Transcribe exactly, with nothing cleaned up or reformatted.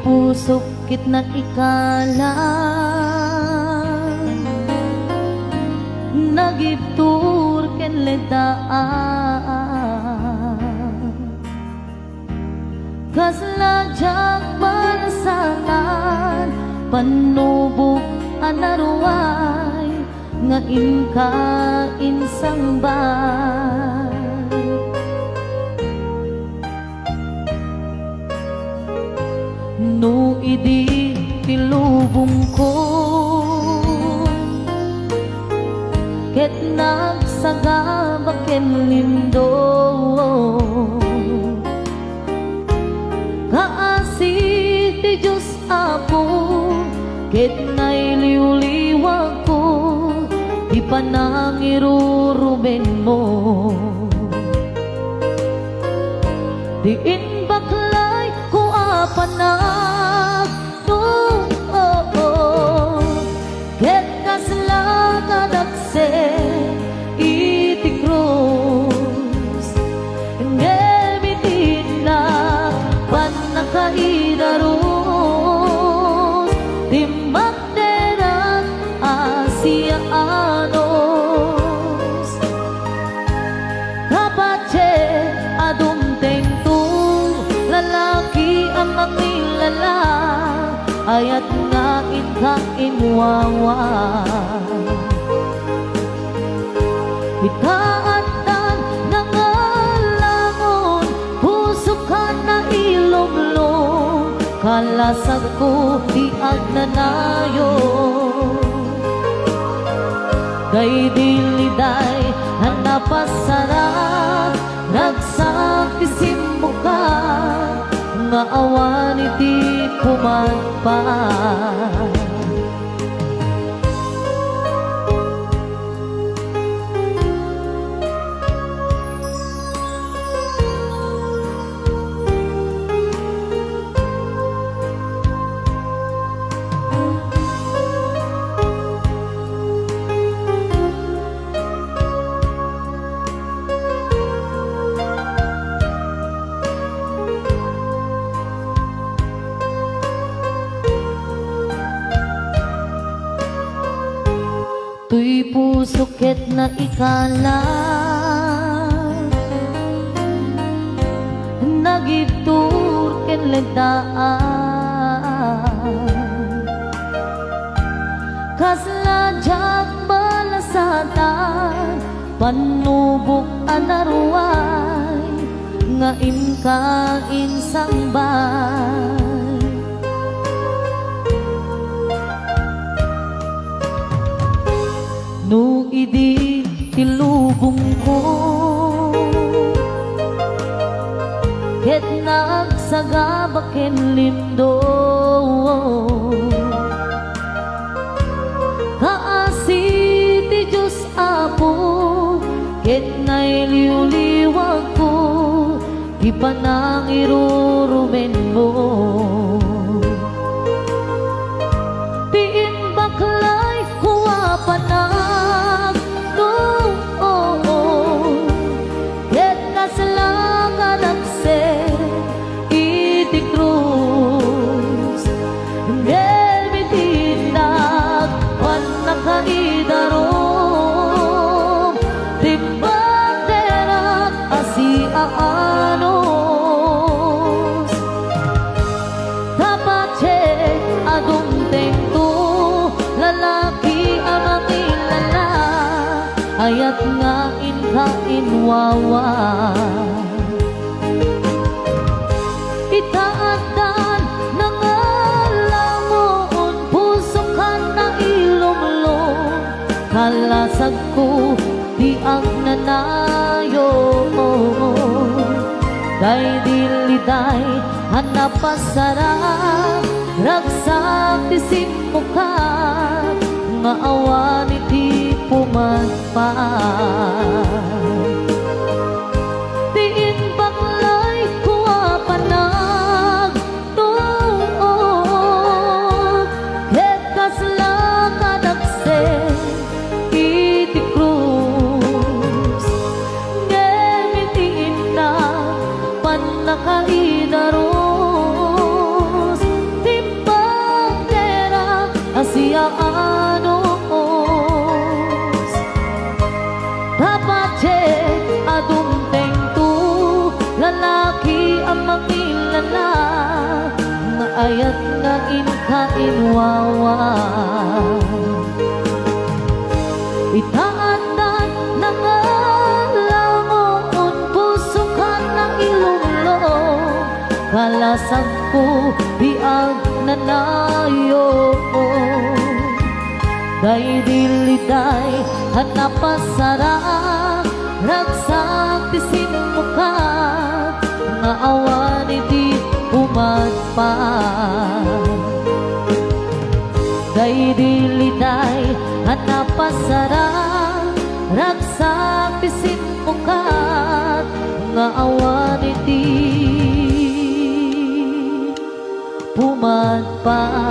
Pusok ket naikalang, nagibtur ken ledaan. Kasla diak balasanan, pannubok a naruay, nga inka insangbaay. No idi ti lubongko ket nagsagaba ken limdong, kaasi ti Dios Apo, ket nailiwliwagko ti panangirurumenmo. Diin baklayko a panagtuo, ket kasla kadakse iti krus. Ngem iti innak pannakaidarus, dimmakderak a siaanus. Kapatien a dumtengto, lalaki a mangilala, ayat nga inka inwawa. Ita addan nangalangon, pusok a nailumlom, kalasagko ti agnanayon. Daydi liday a napasarag, ragsak ti simmoka, nga awan iti pumagpag. Toy pusok ket naikalang, nagibtur ken ledaan. Kasla diak balasatan, pannubok a naruay nga inka insangbaay. No idi ti lubongko ket nagsagaba ken limdong, kaasi ti Dios Apo, ket nailiwliwagko ti panangirurumenmo. Diin baklayko a panagtuo, ket kasla kadakse iti krus. Ngem iti innak pannakaidarum, dimmakderak a siaanus. Kapatien a dumtengto, lalaki a mangilala, ayat nga inka inwawa. Ita addan nangalangon, pusok a nailumlom, kalasagko ti agnanayon. Daydi liday a napasarag, ragsak ti simmoka, nga awan iti pumagpag. Diin baklayko a panagtuo, ket kasla kadakse iti krus. Ngem iti innak pannakaidarum, Siya anus. Dapat ket a dumtengto, lalaki a mangilala, nga ayat nga inkainwawa. Ita addan nangalangon, pusokan nailumlom, kalasagko ti agnanayon. Daydi liday a napasarang, ragsak ti simmukat nga awan iti pumadpad. Daydi liday a napasarang, ragsak ti simmukat nga awan iti pumadpad.